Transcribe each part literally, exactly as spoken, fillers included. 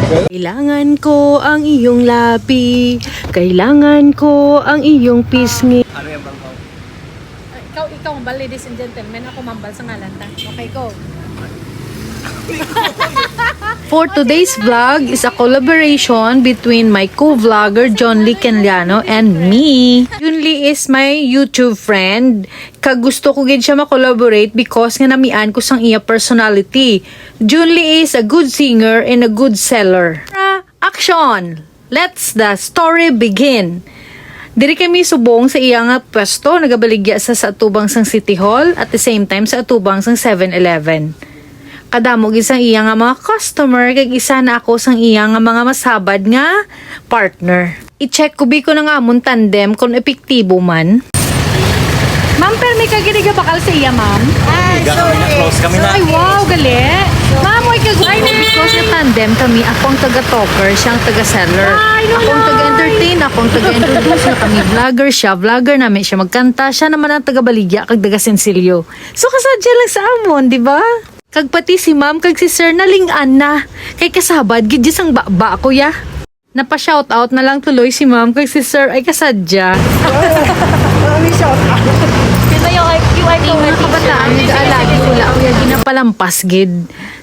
Kailangan ko ang iyong labi. Kailangan ko ang iyong pisngi. Ikaw, ikaw, hambal, ladies and gentlemen. Ako, mambal sa ngalan ta. Okay, go. For today's vlog is a collaboration between my co-vlogger John Lee Caliano and me. John Lee is my YouTube friend. Kag gusto ko gid siya ma-collaborate because nga namian ko sang iya personality. John Lee is a good singer and a good seller. Tara, action! Let's the story begin. Diri kami subong sa iya nga pwesto, nagabaligya sa, sa atubang sang City Hall, at the same time sa atubang sang Seven Eleven. Kadamo gid sang iya nga mga customer, kag isa na ako sang iya nga mga masabad nga partner. I-check ko bi ko nang amon tandem kung epektibo man. Ma'am, permi ka gid gabakal sa iya, ma'am? Ay, sorry. Close kami na. Ay, wow, gali. Ma'am, way ka gid. Because nga tandem kami, ako ang taga-talker, siya ang taga-seller. Ako ang taga-entertain, ako ang taga-introduce, nga kami vlogger, siya vlogger, nami siya magkanta, siya naman ang taga-baligya kag taga-sensilyo. So, kasadya lang sa amon, di ba? Kag pati si ma'am kag si sir naling-an na. Kay kasabad gid sang baba, kuya. Napa-shoutout na lang tuloy si ma'am kag si sir, ay kasadya. Marami shout out. Kita yung I Q, I Q, Mga kabataan, nag-aalagi, wala ako yung ginapalampas gid.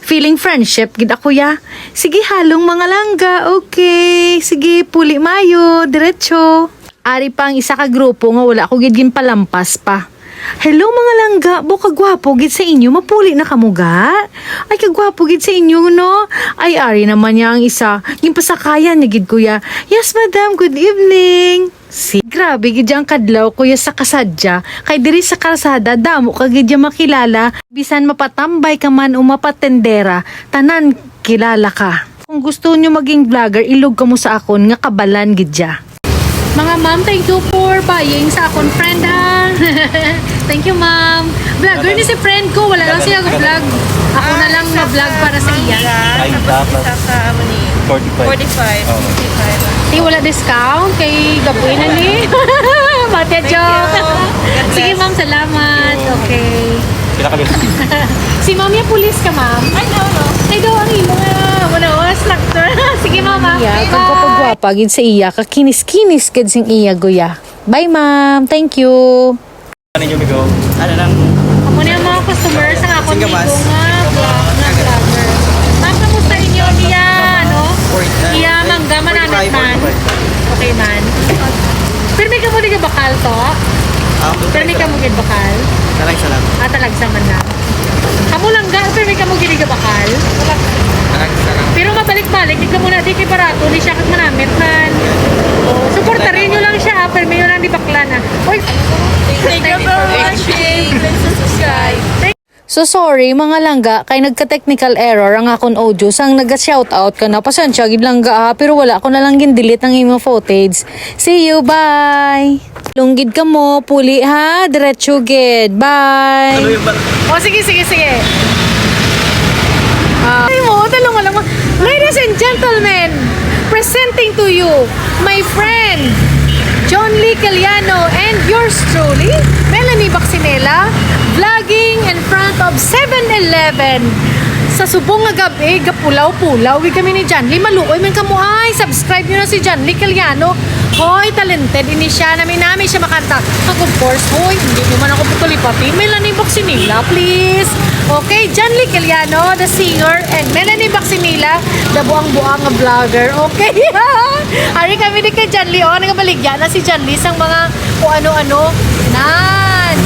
Feeling friendship gid ako ya. Sige, halong mga langga. Okay. Sige, puli mayo, diretso. Ari pa ang isa ka grupo nga wala ko gid ginpalampas pa. Hello, mga langga, bukag gwapo gid sa inyo, mapuli na kamo ga? Ay, kagwapo gid sa inyo, no? Ay, ari naman niya ang isa, ginpasakayan niya gid, kuya. Yes, madam, good evening. Si, grabe gid ang kadlaw, kuya, sa kasadya. Kay diri sa kalsada, damo ka gid ya makilala. Bisan mapatambay ka man o mapatendera, tanan kilala ka. Kung gusto nyo maging vlogger, ilog kamo sa akon nga kabalan gid ya. Mga ma'am, thank you for buying sa akon friend, ha. Thank you, ma'am. Vlogger ni si friend ko, wala lang siya vlog. Ako na lang ma-vlog para sa iya. Ay, Tapos dapat. Isa ka, ano ni? Forty-five. Forty-five. Oo. Fifty-five. Di wala discount kay gabuin na ni. Mate joke. God bless. Sige, ma'am, salamat. Okay. Pinakalit. Si ma'am ya pulis ka, ma'am? Ay, no, no. Kay daw ang imo nga, wala, oh, slactor. Sige, ma'am, ah. Iya, kagwapa-gwapa gid sa iya, kakinis-kinis gid sing iya, guya. Bye, ma'am. Thank you. Ano nyo, Migo? Ano lang? Ako na yung mga customer sa akon Sige, amigo boss. nga vlog, nga vlogger. Ma'am, kamusta inyo niya, ano? Forty, uh, Iya, mangga, mananat forty-five, man. forty-five. Okay man. Pirmi ka mo di bakal to? Um, Pirmi ka mo gid bakal? Talagsa lang. Ah, talagsa man lang. Kamo lang ga, pirmi ka mo gid bakal? Talagsa lang. Pero mabalik-balik, di ka muna, di kay barato, di siya kag manamit man. Oh, suportarin nyo lang siya, ah, pirmi nyo lang di bakla na. Oy, Thank you for watching. Please subscribe. So sorry, mga langga, kay nagka-technical error ang akon audio sang naga-shoutout ka na. Pasensya gid, langga, ha, pero wala ko na lang gin-delete ang imo footage. See you, bye! Lunggid ka mo, puli, ha, diretso gid. Bye! Ano yung bar- Oh, sige, sige, sige. Ah, ay mo, talong alam mo. Ladies and gentlemen, presenting to you my friend John Lee Caliano and yours truly, Melanie Baxinela, vlogging in front of Seven Eleven. Sa subong nga gab-i, gapulaw-pulaw gid kami ni John Lee. Maluoy man kamo ay, subscribe nyo na si John Lee Caliano. Hoy, talented ini siya. Nami-nami siya makanta. Kag of course, hoy, hindi nyo man ako pagkalipatin. Melanie Baxinela, please. Okay, John Lee Caliano, the singer, and Melanie Baxinela, the buang-buang nga vlogger. Okay. Ari kami ni kay John Lee. Oh, nagabaligya na si John Lee sang mga kung ano-ano. Nan.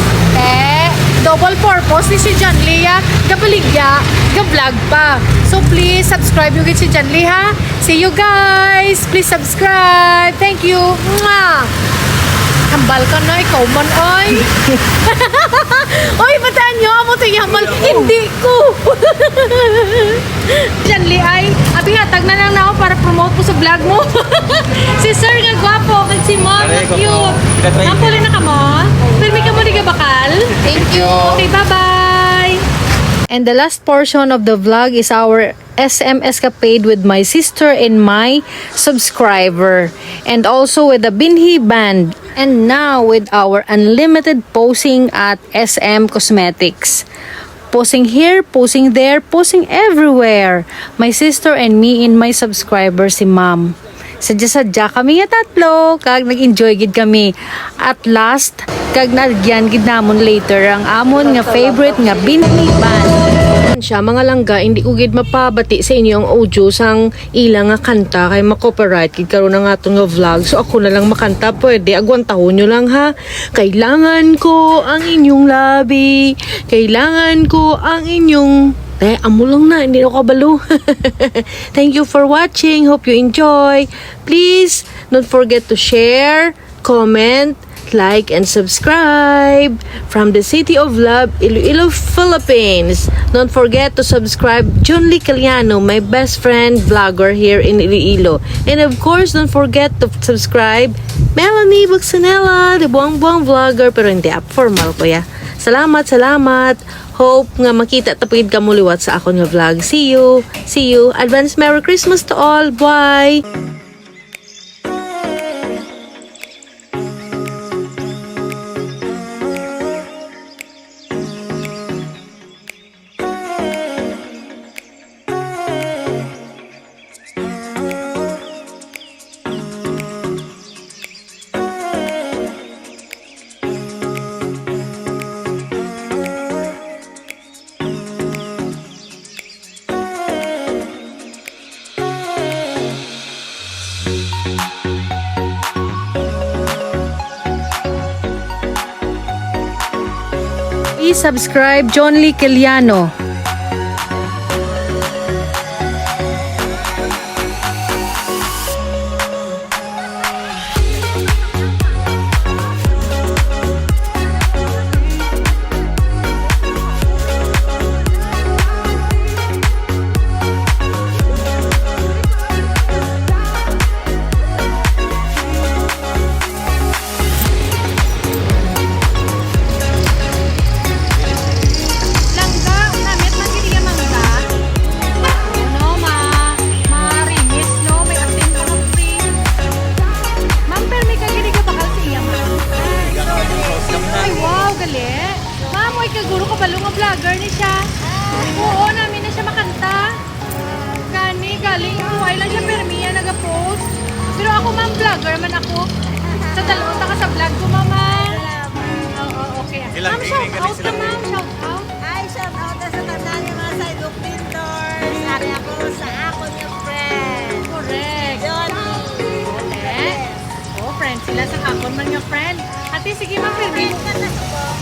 Eh, double purpose ni si John Lee, ah. Gabaligya, ga-vlog pa. So, please, subscribe nyo gid si John Lee, ha? See you, guys. Please subscribe. Thank you. Mwah! Hambal ka na, ikaw man, ay. Oy, bataan nyo, amo to yung hambal. Hindi ko. John Lee, ay, abi, hatag na lang na ako para promote ko sa vlog mo. Si sir nga gwapo, kag si mom nga Pare, gwapo. cute. Pinatry. Ang puli na ka mo. Pirmi ka mo di ka bakal. Thank you. Okay, bye-bye. And the last portion of the vlog is our S M escapade with my sister and my subscriber, and also with the Binhi Band, and now with our unlimited posing at S M Cosmetics. Posing here, posing there, posing everywhere. My sister and me and my subscriber, si Ma'am. Sadya-sadya kami nga tatlo, kag nag-enjoy gid kami. At last, kag naagyan gid namon later ang amon nga favorite nga binhiban. Siya, mga langga, hindi ko gid mapabati sa inyo ang audio sang ila nga kanta kay ma-copyright gid karon ang aton nga vlog. So, ako na lang makanta, pwede? Agwantahon nyo lang, ha? Kailangan ko ang inyong labi. Kailangan ko ang inyong... Eh, amo lang na. Hindi ako kabalo. Thank you for watching. Hope you enjoy. Please, don't forget to share, comment, like, and subscribe. From the City of Love, Iloilo, Philippines. Don't forget to subscribe Junly Caliano, my best friend vlogger here in Iloilo. And of course, don't forget to subscribe Melanie Buxanella, the buang-buang vlogger, pero hindi up formal ko ya. Salamat, salamat. Hope nga makita ta pagid kamo liwat sa akon nga vlog. See you. See you. Advance Merry Christmas to all. Bye. Please subscribe John Lee Quiliano. Langga, namit man gid iya mangga. Ano, ma-, marinis, no? May asin pa nga free. Ma'am, permi ka gid gabakal sa iya, ma'am. Ay, wow, gali. Ma'am, way ka guro kabalo nga vlogger ni siya. Oo, nami na siya makanta. Gani, galing, way lang siya permi iya nagapost. Pero ako, ma'am, vlogger man ako. Sa talon ta ka sa vlog ko, mama. Oo, okay. Ma'am, shout out ka, ma'am, shout out. Ay, shout out na sa tanan nga mga sidewalk vendors. Ari ako sa akon nga friend. Correct. Johnny. Correct. Oh, friend sila sa akon man nga friend. Ate, sige, ma'am, permi. Friend ka na sa ko.